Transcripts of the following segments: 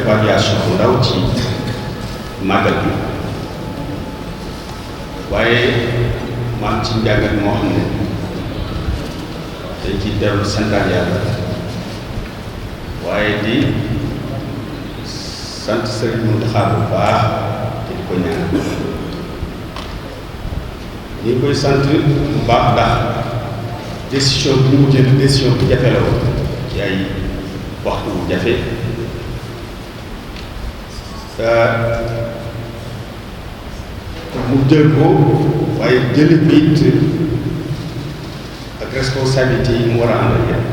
évaluation bu ndaw ci màggal bi waaye maam ci njàngat moo xam ne dañ ci dellu santaan yàlla waaye di sant Sëriñ Muntaxa bu baax te di ko ñaan ñu ngi koy sant bu baax ndax décision bi mu jël décision bu jafe la woon ci ay waxtu bu jafe mu jël ko waaye jëli biit ak responsabilité yi mu war a ànd ak yéen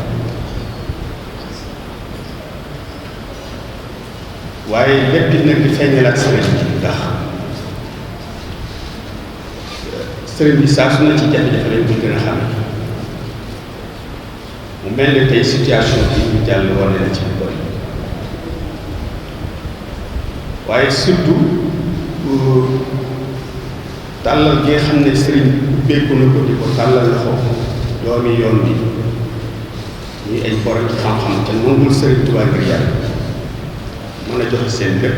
waaye lépp it nag di feeñalaat sëriñ bi ndax sëriñ bi saa su na ci jafe-jafe lañ koy gën a xam mu mel ne tey situation bi ñu jàll wane na ci lu bëri waaye surtout tàllal gi nga xam ne sëriñ ubbeeku na ko di ko tàllal loxo doomi yoon bi ñuy ay borom ci xam-xam te nangul sëriñ Tuubaa ngir yàlla mën a joxe seen lépp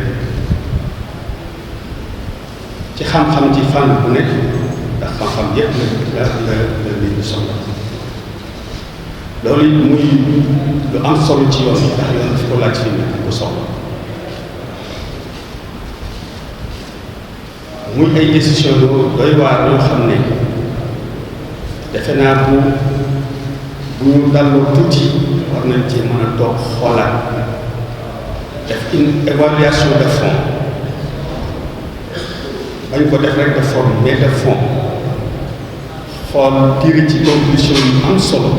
ci xam-xam ci fànn bu nekk ndax xam-xam yépp la nit ñi soxla loolu it muy lu am solo ci yoon bi ndax yoon fi ko laaj fi nekk ko soxla muy ay décision yoo doy waar yoo xam ne defe naa bu ñu dalloo tuuti war nañ ci mën a toog xoolaat def une évaluation de fond bañ ko def rek de forme mais de fond xool tirer ci conclusion yu am solo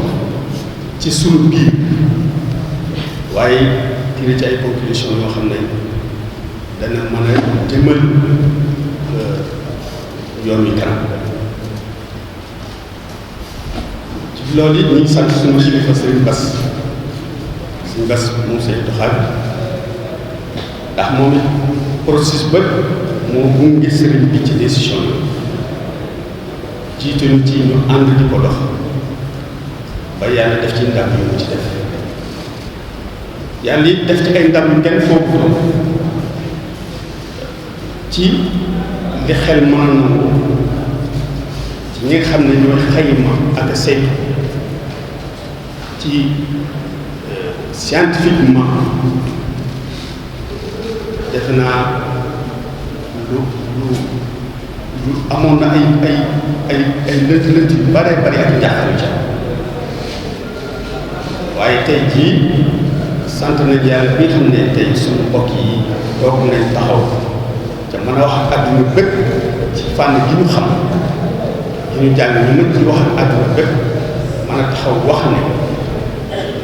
ci sunu biir waaye tirer ci ay conclusion yoo xam ne dana mën a jëmal yoon wi kanam ci loolu it ñu ngi sant suñu kilifa Sëriñ Bass moom Sëriñ Doxaat ndax moom it processus ba moo gunge sëriñ bi ci décision yi jiitu ñu ci ñu ànd di ko dox ba yàlla def ci ndam yu mu ci def yàlla it def ci ay ndam yu kenn foofu ci li xel mën a nangu ci ñi nga xam ne ñooy xayma ak saytu ci scientifiquement defe naa lu amoon na ay lënt yu bare bari ak njàqaru ca waaye tey jii sant nañ yàlla bi nga xam ne tey suñu mbokk yi toog nañ taxaw te mën a wax ak àdduna bépp ci fànn gi ñu xam gi ñu jàng ñu mën ci wax ak àdduna bépp mën a taxaw wax ne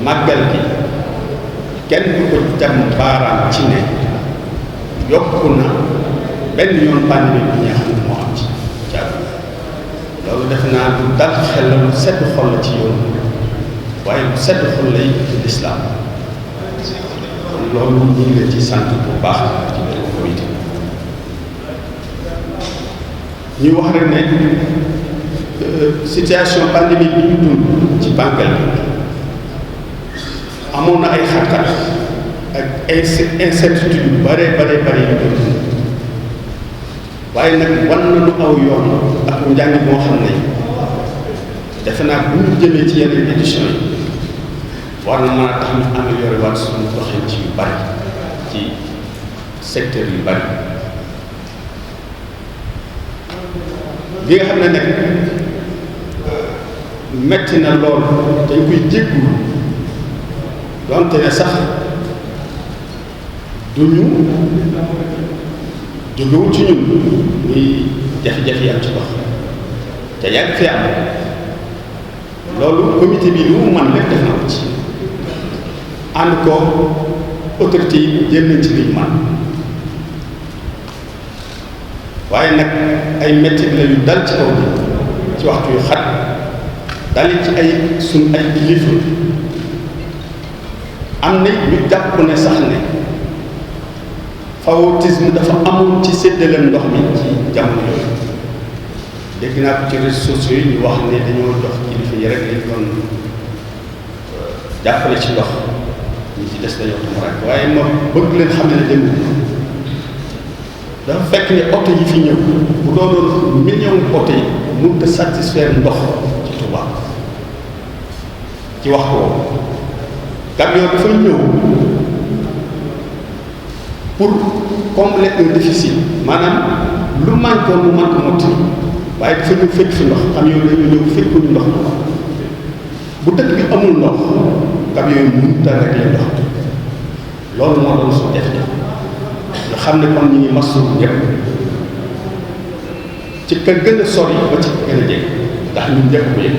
màggal gi kenn du ko jam baaraam ci ne yokku na benn yoon pandémie bi nga xam ne moo am ci àdduna loolu defe naa lu dal xel la lu sedd xol la ci yoon waaye lu sedd xol lay ci lislaam kon loolu ñu ngi leen ci sant bu baax ci benn comité ñu wax rek ne situation pandémique bi ñu dund ci màggal bi amoon na ay xat-xat ak ay incertitude yu bare yu dund waaye nag wan na lu aw yoon ak njàng moo xam ne defe naa bu ñu jëmee ci yeneen édition yi war na mën a tax ñu amélioré waat suñu doxin ci yu bari ci secteur yu bari li nga xam ne nag metti na lool dañ koy jéggu donte ne sax duñu jógewul ci ñun muy jafe-jafe yi am ci dox te yàgg fi am loolu comité bi lu mu man lépp def na ko ci ànd ko autorité yi jël nañ ci li ñu man waaye nag ay métti la yu dal ci kaw bi ci waxtu yu xat dali ci ay suñ ay kilifa am na ñu jàpp ne sax ne favoritisme dafa amul ci séddaleem ndox mi ci jamono yooyu dégg naa ko ci réseaux sociaux yi ñu wax ne dañoo jox kilifa yi rek lañ doon jàppale ci ndox ñi ci des dañoo tam rek waaye moom bëgg leen xam ne dem dafa fekk ne oto yi fi ñëw bu doonoon million oto yi mënut a satisfaire ndox ci Touba ci waxtu woowu camion dafa ñëw pour combler un déficit maanaam lu manqué mu mën ko motti waaye dafa ñëw fekk fi ndox camion dañu ñëw fekkuñu ndox bu dëkk bi amul ndox camion yi mënut a régler ndox loolu moo doon su def nga xam ne kon ñu ngi masu ñëpp ci ka gën a sori ba ci ka gën a jege ndax ñun ñëpp ko yëg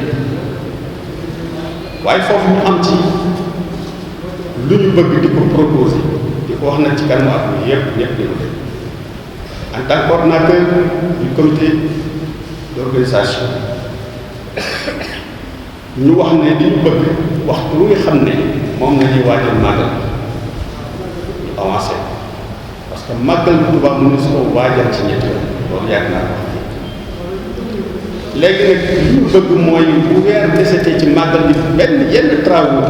waaye foofu ñu am ci lu ñu bëgg di ko proposer di ko wax nag ci kanamu at mi yëpp ñëpp di ko def en tant que coordonnateur du comité d'organisation ñu wax ne li ñu bëgg waxtu lu nga xam ne moom la ñuy waajal màggal ñu avancé parce que màggal bu Tuubaa mu ne su ko waajal ci ñetti yoon loolu yàgg naa ko léegi nag li ñu bëgg mooy bu weer desetee ci màggal bi benn yenn travaux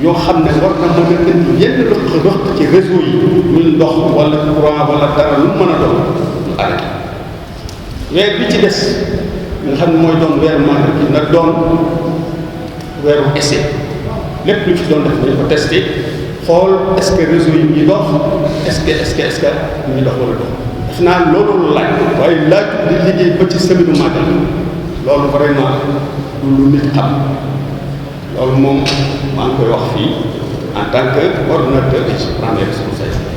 yoo xam ne war na mën a indi yenn rëq-rëq ci réseau yi muy ndox wala courant wala dara lu mën a doon ñu arrêté weer bi ci des nga xam ne mooy doon weer màggal bi na doon weeru essai lépp lu fi doon def nañ ko testé xool est-ce que réseau yi ngi dox est-ce que ñu ngi dox wala dox def naa loolu laaj waaye laaj di liggéey ba ci semaine màggal loolu vraiment du lu nit xam loolu moom maa ngi koy wax fii en tant que coordonnateur et je prends mes responsabilités